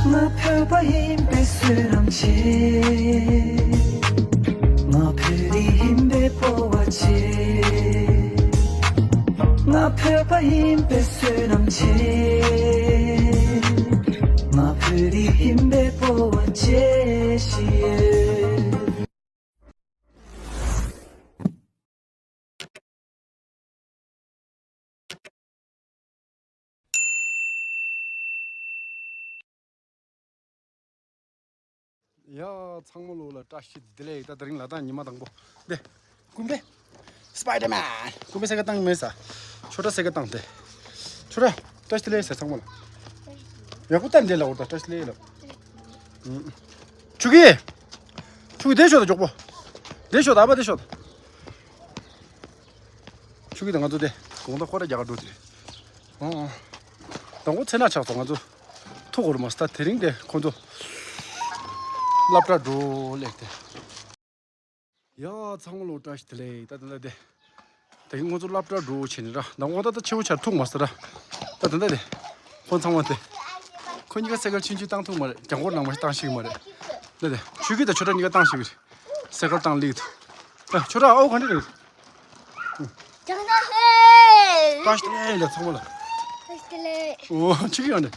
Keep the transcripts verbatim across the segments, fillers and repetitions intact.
ང་བོད་པ་ཡིན་པའི་བསོད་ནམས་ཆེ། ང་བོད་རིགས་ཡིན་པའི་སྤོབས་པ་ཆེ། ང་བོད་པ་ཡིན་པའི་བསོད་ནམས་ཆེ། ང་བོད་རིགས་ཡིན་པའི་སྤོབས་པ་ཆེ་ཞེས། ཡ། ཚང་མ་ལོ་ལ་བཀྲ་ཤིས་བདེ་ལེགས། ད་དེ་རིང་ལ་དྭགས་ཉི་མ་དང་པོ་འདི། ཀུན་དཔེ། སི་པའི་ཌར་མེན། ཀུན་དཔེ་སེ་ཀལ་བཏང་མེད་ས། ཆོས་གྲགས་སེ་ཀལ་བཏང་སྟེ། ཆོས་གྲགས། བཀྲ་ཤིས་བདེ་ལེགས་ཟེར་ཚང་མ་ལ། ཡག་པོ་བཏང་འདི་ལ་འོ་ད་བཀྲ་ཤིས་བདེ་ལེགས་ལ། ཨུམ། ཆུ་ཁྱི། ཆུ་ཁྱི་བསྡད་ཤོག་ད་མགྱོགས་པོ། བསྡད་ཤོག་ད་ཨ་ཕ་བསྡད་ཤོག་ད། ཆུ་ཁྱི་དང་ང་ཚོ་དེ་དགོང་དག་སྐོར་ར་རྒྱག་ག་འགྲོ་དེ་རེད། ཨོ་ཨོ། དང་པོ་ཚེ་ན་ཆགས་སོང་ང་ཚོ། ཐུག་གོ་རུ་མ་སྟ་དེ་རིང་དེ་ཁོ་ཚོ་སློབ་གྲྭ་འགྲོ་ལེགས་དེ། ཡ་ཚང་མ་ལོ་བཀྲ་ཤིས་བདེ་ལེགས། ད་དེ་ལ་དེ། དེ་ཁོ་ཚོ་སློབ་གྲྭ་འགྲོ་བྱེད་ནི་ར་ནང་ཁོང་ད་ད་ཆེ་བོ་ཆར་ཐུག་མ་སྟ་ར། ད་དེ་འདྲ་དེ། ཁོ་ཚང་མ་དེ། ཁོ་གཉིས་ཀ་སེ་ཀལ་ཆུང་ཆུང་བཏང་ཐུབ་མ་རེད། གྱང་ཁོག་ནང་མ་ཞིག་བཏང་ཤེས་ཀྱི་མ་རེད། ད་དེ་ཆུ་ཁྱི་དང་ཆོས་གྲགས་གཉིས་ཀ་བཏང་ཤེས་ཀྱི་རེད། སེ་ཀལ་བཏང་ལེགས་ཐུག་ཨ་ཆོས་གྲགས་ཨའོ་ག་འདྲ་རེད། ཀྱང་ད་ཧེ། བཀྲ་ཤིས་བདེ་ལེགས་ལ་ཚང་མ་ལ། བཀྲ་ཤིས་བདེ་ལེགས། ཨོ་ཆུ་ཁྱི་ཡོང་ནས།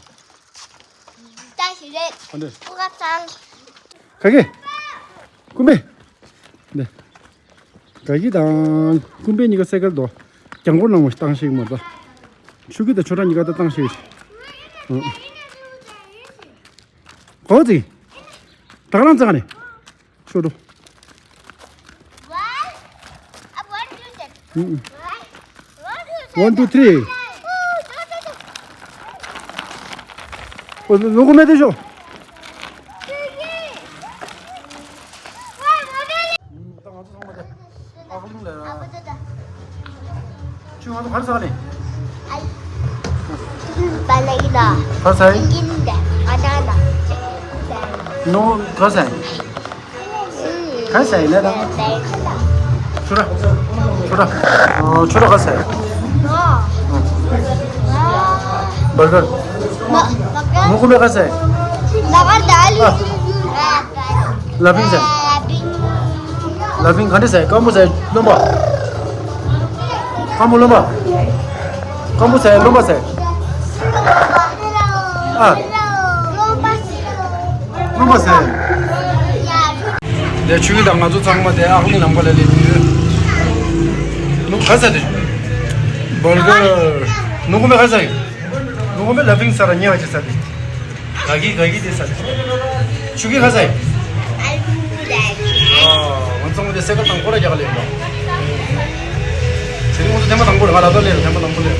བཀྲ་ཤིས་བདེ་ལེགས། ཨ་འདྲ། སྐུ་ཁམས་བཟང་། ག་གི། ཀུན་དཔེ། འདི། ག་གི་དང་ཀུན་དཔེ་གཉིས་ཀ་སེ་ཀལ་དོ། གྱང་ཁོག་ནང་མ་ཞིག་བཏང་ཤེས་ཀྱི་མ་རེད་ད། ཆུ་ཁྱི་དང་ཆོས་གྲགས་གཉིས་ཀ་ད་བཏང་ཤེས་ཀྱི་རེད། ཨོ། གོ་ཙི། ད་ག་རང་ཙང་ནས། ཤོག་འགྲོ། One, two, three. ཨོ་ལུ་གུ་མེད་དེ་ཤོག་ད་ང་ཚོ་ཚང་མ་དེ། ཨ་ཁུ་ལུང་ལ། ཁྱོད་ང་ཚོ་ག་རེ་ཟ་ནི། ཨ། ཅིག་པ་ལ་ཡིན་ན། ག་རེ་ཟ་ཡིན། ཅིག་ཡིན་དེ། ཨ་ད་ད། ནོ་ག་རེ་ཟ་ཡིན། ག་རེ་ཟ་ཡིན་ལབ་དང་། ཆོས་གྲགས། ཆོས་གྲགས། ཨ་ཆོས་གྲགས་ག་རེ་ཟ་ཡིན། ཨ། བར་གར། ནོ་ཀུན་དཔེ་ག་རེ་ཟ་ཡིན། ལ་ཕིང་ཟེར། ལ་ཕིང་ག་འདྲ་ཟེར། སྐམ་པོ་ཟེར། རློན་པ། སྐམ་པོ་རློན་པ། སྐམ་པོ་ཟེར་རློན་པ་ཟེར། ཨ། རློན་པ་ཟེར། དེ་ཆུ་ཁྱི་དང་ང་ཚོ་ཚང་མ་དེ་ཨག་གླིང་ལམ་ཁ་ལ་སླེབས་ཡོད། ནུ་ག་ཟེར་དེ། བར་གར། ནུ་ཀུན་དཔེ་ག་ཟེར། ནུ་ཀུན་དཔེ་ལ་ཕིང་ཟེར་ར་ཉེ་བ་ཅི་ཟེར་དེ། ག་གི་ག་གི་དེ་ས་རེད། ཆུ་ཁྱི་ག་ས་ཡིན། ཨ། ང་ཚང་མ་དེ་སེ་ཀལ་དང་སྐོར་ར་རྒྱག་ལེ་ཡིན་ནོ། དེ་རིང་ང་ཚོ་ཐེངས་མ་དང་པོ་རེད། ང་ལ་ཏོ་ལེ་རེད། ཐེངས་མ་དང་པོ་ལེ་རེད།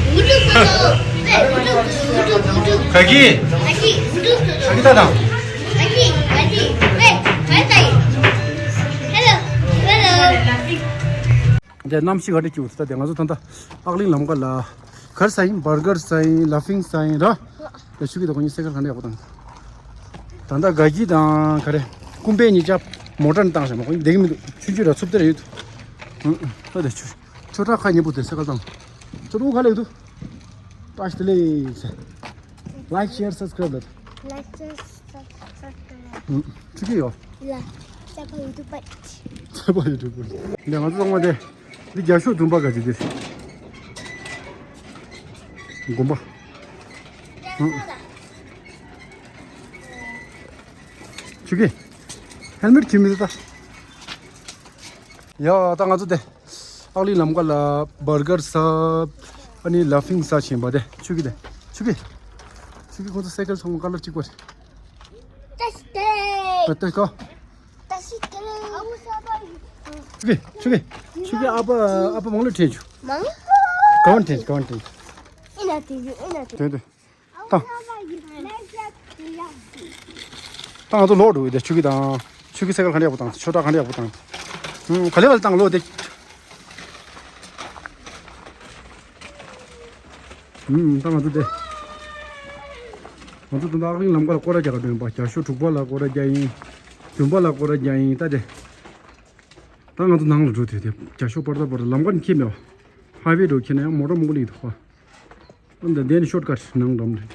ག་གི། ག་གི་ད་དང་། དེ་གནམ་གཤིས་ག་འདྲ་སྐྱིད་པོ་ད། དེ་ང་ཚོ་ད་ལྟ་ཨག་གླིང་ལམ་ཁ་ལ་གར་ས་ཡིན། བར་གར་ས་ཡིན། ལ་ཕིང་ས་ཡིན་ར། ལ་ཤུ་གི་ད་ཁོ་གཉིས་སེ་ཀལ་ག་འདྲ་ཡག་པོ་བཏང་། ད་ལྟ་དགའ་སྐྱིད་དང་ག་རེ། ཀུན་དཔེ་གཉིས་ཆ་མོ་ཊ་ནས་བཏང་ཤག་མ་ཁོ་གཉིས་བསྡད་ཀྱི་མི་འདུག་ཆུང་ཆུང་ར་འཚུབ་སྟེ་ར་ཡོད་འདུག་ཨང་ཨང་། ད་དེ་ཆུ་ཆུ་ཁྲག་ཁ་ཉེ་པོ་དེ་སེ་ཀལ་བཏང་། ཆུ་རུ་ག་ལེགས་འདུག་བཀྲ་ཤིས་བདེ་ལེགས། Like, share, subscribe ལ། Like, share, subscribe ལ། ཨང་། ཆུ་ཁྱི་ཡོ། ལ། ཅ་པ་ཡུ་ཊུབ་པ། ཅ་པ་ཡུ་ཊུབ་པ། འདི་ང་ཚོ་ཚང་མ་དེ། འདི་རྒྱ་ཤོག་དུམ་པ་ག་ཅིག་དེ། དགོན་པ། ཨང་། ཆུ་ཁྱི། ཧེལ་མེཊ་གྱོན་མི་འདུག་ད། ཡ་ད་ང་ཚོ་དེ། ཨག་གླིང་ལམ་ཁ་ལ་བར་གར་ཟ། ཨ་ནི་ལ་ཕིང་ཟ་བྱིན་པ་དེ། ཆུ་ཁྱི་དེ། ཆུ་ཁྱི། ཆུ་ཁྱི་ཁོ་ཚོ་སེ་ཀལ་ཚང་མ་ཀ་ལར་གཅིག་པ་རེད། ཏེ་ཏེ། ཏེ་ཏེ་ཀོ། ཏེ་ཏེ། ཆུ་ཁྱི། ཆུ་ཁྱི། ཆུ་ཁྱི་ཨ་ཕ་ཨ་ཕ་མང་ལོ་དྲན་བྱུང་། མང་ལོ། གང་དྲན་གང་དྲན། ཨེ་ན་དྲན་བྱུང་ཨེ་ན་དྲན། དྲན་དྲན། ད། ད་ང་ཚོ་ལོག་འགྲོ་གི་དེ། ཆུ་ཁྱི་དང་། ཆུ་ཁྱི་སེ་ཀལ་ག་འདྲ་ཡག་པོ་བཏང་། ཆོས་གྲགས་ག་འདྲ་ཡག་པོ་བཏང་། ཨུམ། ག་ལེ་བ་ལ་བཏང་ལོ་དེ། ཨུམ། ད་ང་ཚོ་དེ། ང་ཚོ་ད་ལྟ་ཨག་གླིང་ལམ་ཁ་ལ་སྐོར་ར་རྒྱག་ག་འགྲོ་ཡིན་པ། རྒྱ་ཤོག་དྲུག་པ་ལ་སྐོར་ར་རྒྱག་ཡིན། བདུན་པ་ལ་སྐོར་ར་རྒྱག་ཡིན། ད་དེ། ད་ང་ཚོ་ནང་ལ་འགྲོ་དུས་དེ་རྒྱ་ཤོག་པར་ད་པར་ལམ་ཁ་ནས་འཁྱེར་མེད་པ། ཧའི་ཝེ་འགྲོ་འཁྱེར་ན་ཡང་མོ་ཊ་མང་པོ་སླེབས་འདུག་པ། ཨ་འདི་འདི་ནི་ཤོར་ཀཊ་ནང་འགྲམ་རེད།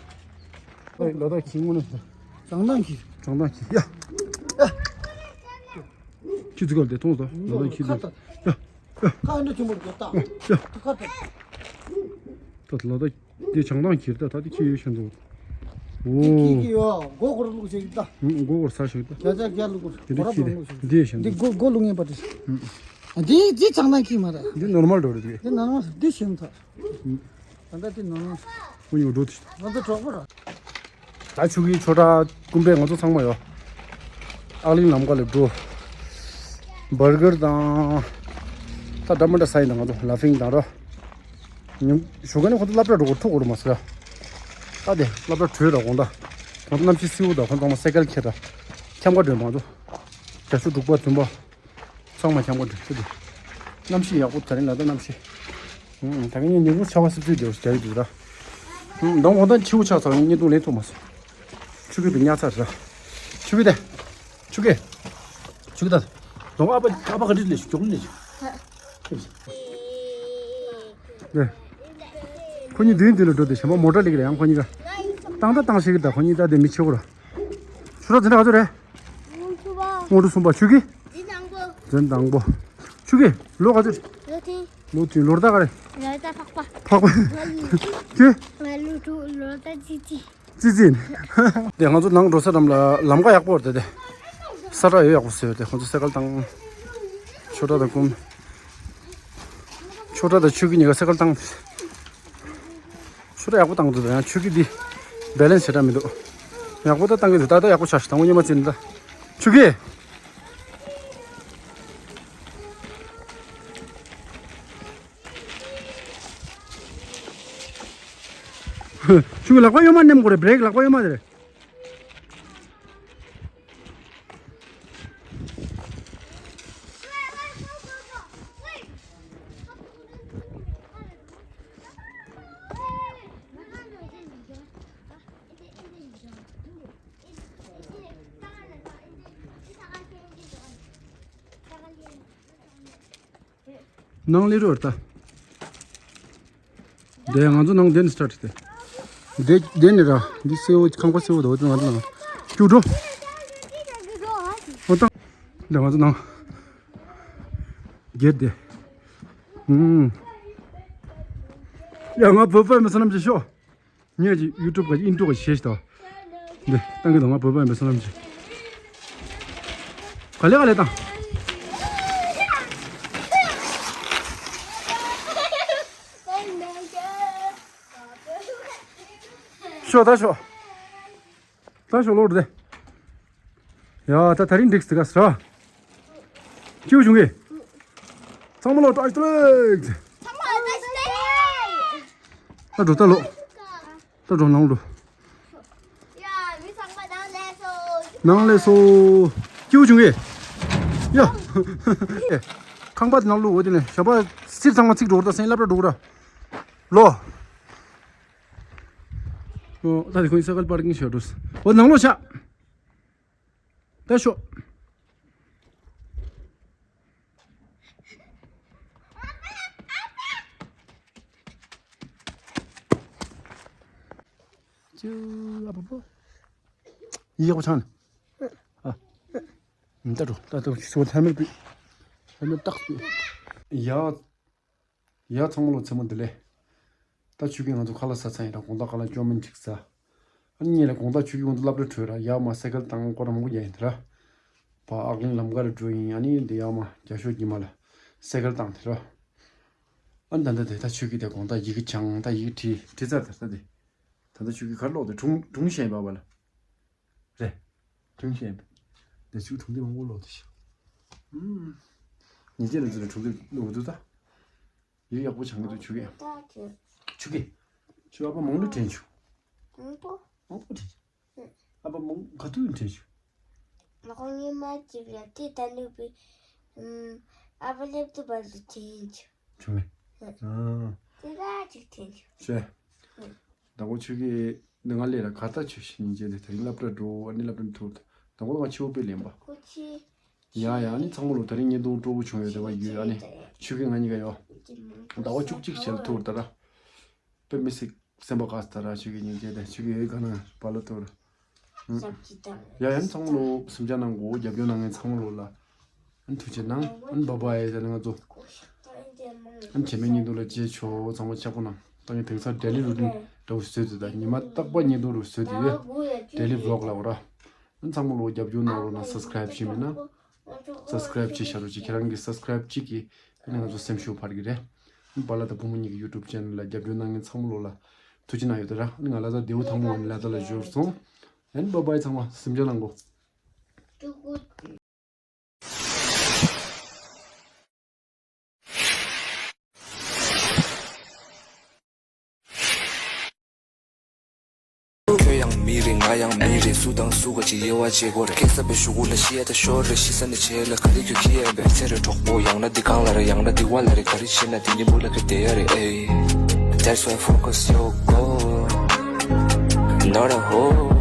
ཨེ་ལ་དྭགས་ཁྱི་དངོས་གནས། གྲང་ཐང་གི། གྲང་ཐང་གི་ཡ། ཁྱི་ཚིག་ག་ལ་དེ་མཐོང་སོང་། ལོ་ད་ཁྱི་ཁ་དེ། ཏ། ཡ། ཁ་འདྲ་ཆེན་པོ་རེད་ད། ཡ། ཁ་ཏ། ད་ལོ་ད་དེ་གྲང་ཐང་གི་ད་ད་དེ་ཁྱི་ཡོད་ཤན་འདུག་འདི་ཁྱི་གི་ཡོད། མགོ་སྐོར་བླུགས་ཤིག་ད། མགོ་སྐོར་ས་ཞིག་ད། ཡ་ཅག་རྒྱ་བླུགས་སྐོར་དེ་འདྲ་ཁྱི་དེ་འདི་ཤན་འདི་འདུག་མགོ་མགོ་བླུགས་ངེས་པ་དེ། འདི་འདི་གྲང་ཐང་གི་མ་རེད། འདི་ནོར་མལ་འགྲོ་རེད་འདི། འདི་ནོར་མལ་འདི་ཤན་ཐ། ད་ལྟ་དེ་ནང་ཁོ་གཉིས་འགྲོ་དུས། ང་ཚོ་གྲོགས་པོ་ར། ད་ཆུ་གི་ཆོ་འཕྲུལ་ཀུན་པས་ང་ཚོ་ཚང་མ་ཡོད། ཨག་གླིང་ལམ་ཁ་ལ་འགྲོ། བར་གར་དང་། ད་འདྲ་མི་འདྲ་ས་ཡིན་ད་ང་ཚོ་ལ་ཕིང་དང་ར། ཉུང་ཞུ་ག་ནི་ཁོ་ཚོ་སློབ་གྲྭ་འགྲོ་དགོས་ཐུག་གོ་རུ་མ་ཟེར་ར། ད་དེ་སློབ་གྲྭ་བྲོས་ར་དགོང་ད། ཁོང་ཚོ་གནམ་གཤིས་བསིལ་བོ་དང་ཁོང་ཚང་མ་སེ་ཀལ་ཁྱེར་ར། འཁྱམ་ག་འགྲོས་མ་འགྲོ། རྒྱ་ཤོག་འབྲུག་པ་བཙུན་པ། ཚང་མ་འཁྱམ་པོ་འདུག་ཚེ་འདི། གནམ་གཤིས་ཡག་པོ་ད་རིང་ལ་ད་གནམ་གཤིས། ཨང་། ད་གིན་ཉིན་གུང་ཆར་པ་སིབ་སིབ་འདུག་རྒྱ་ཡིག་འདུག་ར། ཨང་། མདང་དགོང་དག་ཕྱི་པོ་ཆགས་ཚར་བ་ཡིན། བརྙན་ཐུང་ལེན་ཐུབ་མ་སོང་། ཆུ་གི་བི་ཉག་ཚར་ར། ཆུ་གི་དེ། ཆུ་གི། ཆུ་གི་ད། མདང་ཨ་ཕ་ཨ་ཕ་ག་འདྲི་ལས་ཞུ་མགྱོགས་ལས་ཞུ། ནས། ཁོ་གཉིས་མདུན་མདུན་ལ་འགྲོ་དེ་གཞན་པ་མོ་ཊ་ལེགས་རེད་ཡང་ཁོ་གཉིས་ཀ། བཏང་ད་བཏང་ཤེས་གི་ད་ཁོ་གཉིས་ད་དེ་མི་ཆེ་བོ་ར། ཆུ་ར་འཛིན་གྲྭ་ག་ཚོད་རེད། དངོས་གྲུབ་གསུམ་པ་ཆུ་གི། འཛིན་དང་པོ། འཛིན་དང་པོ། ཆུ་གི། ལོ་ག་ཚོད། ལོ་བདུན། ལོ་བདུན། ལོ་རྟགས་ག་རེ། ལོ་རྟགས་ཕག་པ། ཕག་པ། ཁྱོད། ང་ལོ་དྲུག་ལོ་རྟགས་ཙི་ཙི། ཙི་ཙི། དེ་ང་ཚོ་ནང་འགྲོ་ས་ལམ་ལ་ལམ་ཁ་ཡག་པོ་རེད་དེ། ས་ཁྲ་ཡོད་ཡག་པོ་བཟོས་ཏེ་ཁོང་ཚོ་སེ་ཀལ་བཏང་། ཆོ་གྲ་དང་ཀུན། ཆོ་གྲ་དང་ཆུ་གི་གཉིས་ཀ་སེ་ཀལ་བཏང་། ཆུ་ར་ཡག་པོ་བཏང་འདུག་ཡང་ཆུ་གི་འདི་བེ་ལེན་སི་བྱེད་གྲབས་མི་འདུག་ཡག་པོ་ད་བཏང་གི་འདུག་ད་ད་ཡག་པོ་ཆགས་ཤག་དང་པོ་ཉི་མ་ཙམ་ད་ཆུ་གི། ཆུ་གི་ལག་པ་གཡོན་མ་ནེམ་དགོས་རེད། བེ་རེག་ལག་པ་གཡོན་མ་དེ་རེད། ནང་ལས་རོར་ད། དེ་ང་ཚོ་ནང་དེ་ནས་སི་ཊར་ཊི་དེ། དེ་དེ་ནས་ར། འདི་སེའུ་ཁང་པ་སེའུ་དོ་ང་ཚོ་ནང་། ཅུ་འགྲོ། ཨོ་ད། དེ་ང་ཚོ་ནང་། སྒེར་དེ། ཨུམ། ཡ་ང་བོད་པ་མི་སོ་ནམ་ཅི་ཤོ། ངས་ཀྱི་ཡུ་ཊུབ་ག་ཨིན་ཊོ་ག་ཤེས་ཤི་ཏོ། འདི་ཏང་གི་དང་ང་བོད་པ་ཡིན་པའི་བསོད་ནམས་ཀྱི། ག་ལེ་ག་ལེ་ཏང་། ཤོ་ད་ཤོ། ད་ཤོ་ལོ་རུ་དེ། ཡ་ད་ད་རིང་འགྲིག་སི་ག་སི་ར། ཅིའུ་བྱུང་གི། ཚང་མ་ལོ་ཏྲ་ཏྲ་ལེགས། ཚང་མ་ལོ་ཏྲ་ཏྲ་ལེགས། ད་འགྲོ་ད་ལོ། ད་འགྲོ་ནང་འགྲོ། ཡ་མི་ཚང་མ་ནང་ལས་སོ། ནང་ལས་སོ། ཅིའུ་བྱུང་གི། ཡ། ཁང་པ་དེ་ནང་ལོ་འོ་དེ་ནས་ཞབས་པ་སིབ་ཚང་མ་ཚིག་འགྲོ་ད་སེང་ལབ་ར་འགྲོ་ར། ལོ། ཨོ། ད་དེ་ཁོ་ས་ཀལ་པར་ཀིང་ཤོར་འགྲོ། ཨོ་ནང་ལོ་ཤ། ད་ཤོག་ཅུ་ཨ་པ་པོ། ཡག་པོ་ཆང་ནི། ཨ། ད་འགྲོ། ད་ད་ཤོག་ཐལ་མེད་པི། ཐལ་མེད་ཏག་པི། ཡ། ཡ་ཚང་མ་ལོ་མཚན་མོ་བདེ་ལེགས། ད་ཆུ་གི་ང་ཚོ་ཁ་ལག་ཟ་ཚར་ཡིན་ར། དགོང་དག་ཁ་ལག་སྐྱོ་མིན་ཅིག་ཟ། ཨ་ནི་ཉེ་ལ་དགོང་དག་ཆུ་གི་ང་ཚོ་སློབ་གྲྭ་བྲོས་ར། ཡར་མར་སེ་ཀལ་བཏང་སྐོར་ར་མང་པོ་རྒྱག་ཡིན་དེ་ར། བ་ཨག་གླིང་ལམ་ཁ་ར་འགྲོ་ཡིན། ཨ་ནི་འདི་ཡར་མར་རྒྱ་ཤོག་གི་མ་ལ་སེ་ཀལ་བཏང་དེ་ར། ཨ་ནི་ད་ལྟ་དེ་ད་ཆུ་གི་དེ་དགོང་དག་ཡི་གེ་སྦྱང་། ད་ཡི་གེ་བྲིས་བྲིས་ཚར་དེ་ད་དེ། ད་ལྟ་ཆུ་གི་གར་ལོག་དེ་དྲུང་དྲུང་ཞེན་པ་བ་ལ། རེད། དྲུང་ཞེན་པ། དེ་ཆུ་དྲུང་དེ་མང་པོ་ལོག་དེ་ཤི། ཨུམ། ཉེ་ཆེ་ལ་འཛུལ་ནས་དྲུང་དེ་ལོག་འདུག་ད། ཡིག་ཡག་པོ་སྦྱང་གི་འདུག་ཆུ་གི། ད་ཁྱོད། ཆུ་གི། ཆུ་ཨ་ཕ་མང་ལོས་དྲན་ཆུ། མང་པོ། མང་པོ་དྲན་ཆུ། ཨ་ཕ་མང་ག་དུས་དྲན་ཆུ། ང་ཁོང་ཉི་མ་གཅིག་ལ་དེ་ད་ནུས་པའི། ཨམ། ཨ་ཕ་སླེབས་དུས་བར་དུ་དྲན་ཆུ། ཆུ་མེ། ཨ། དེ་ད་ཅིག་དྲན་ཆུ། ཤེས། ད་ཁོ་ཆུ་གི་འདི་ང་ལས་ལ་ག་ད་ཆུ་ཤིང་རྗེས་དེ་དེ་རིང་སློབ་གྲྭ་འགྲོ། ཨ་ནི་སློབ་གྲྭ་ཐུར་ད་ཁོ་ང་ཆུ་བོ་དཔེ་ལེན་པ། ཁོ་ཆི། ཡ་ཡ། ཨ་ནི་ཚང་མ་ལོ་དེ་རིང་བརྙན་ཐུང་སྤྲོ་པོ་བྱུང་ཡོད་དེ་བ་ཡོད། ཨ་ནི་ཆུ་གི་ང་གཉིས་ཀ་ཡོད། ཟླ་བ་བཅུ་གཅིག་བྱས་ལ་ཐུར་ད་ར། དཔེ་མི་སྲིད་སེམས་པ་དགའ་ས་ད་ར། ཆུ་གི་སྙིང་རྗེ་དེ་ཆུ་གི་ཡོད་ག་ན་བ་ལ་ཐུར། ཡ་ཡང་ཚང་མ་ལོ་སེམས་ཅན་ནང་གོ་རྒྱབ་སྐྱོར་གནང་མཁན་ཚང་མ་ལོ་ལ་ཨན་ཐུགས་རྗེ་གནང་ཨན་བྷ་བྷའི་ཟེར་ནས་ང་ཚོ་ཨན་བྱེ་མའི་ཉིན་དུ་ལ་བཅད་ཆོག་ཚང་མ་ཆག་པོ་གནང་ད་ངས་དེང་སང་ཌེ་ལི་རུ་ཊིན་འདྲ་བོ་བཟོས་ཏེ་ད་ཉི་མ་རྟག་པ་ཉིན་དུ་རུ་བཟོས་ཏེ་ཡོད་ཌེ་ལི་བི་ལོག་ལ་འོ་ར། ཨན་ཚང་མ་ལོ་རྒྱབ་སྐྱོར་གནང་རོགས་གནང་སབ་སི་ཀ་རའིབ་བྱེད་མེད་ན་སབ་སི་ཀ་རའིབ་བྱེད་བཞག་རོགས་གྱིས་ཁྱེད་རང་གི་སབ་སི་ཀ་རའིབ་གཅིག་གིས་ཨན་ང་ཚོ་སེམས་ཤུགས་འཕར་གི་རེད། ཨན་པཱ་ལགས་དང་བུ་མོ་གཉིས་ཀྱི་ཡུ་ཊུབ་ཆེ་ནལ་ལ་རྒྱབ་སྐྱོར་གནང་མཁན་ཚང་མ་ལོ་ལ་ཐུགས་རྗེ་གནང་ཡོད་ད་ར་ཨན་ང་ལ་ད་རྡེའུ་ཐང་མོ་ཨན་ལ་ད་ལ་འབྱོར་སོང་། ཨན་བྷ་བྷའི་ཚང་མ་སེམས་ཅན་ནང་གོ་ཁྱོད་ཡང་མི་རེད་ང་ཡང་མི་རེད། སུ་དང་སུ་ག་ཅིག་དབྱེ་བ་འབྱེད་དགོས་རེད། ཁེ་ས་པའི་ཤུ་གུ་ལ་ཤི་ཡ་ད་ཤོར་རེད། ཤི་ས་ནས་བྱེད་ལ་ག་རེ་ཁྱོད་ཁྱི་ཡ་བས་ཚེ་རེ་གྲོགས་པོ་ཡང་ན་འདི་གང་ལ་རེད། ཡང་ན་འདི་བ་ལ་རེད། ག་རེ་བྱེད་ན་འདི་ཉིན་བུ་ལ་ཁེ་བསྡད་ཡ་རེད། ཨེ། That's why focus your goal, not a hole.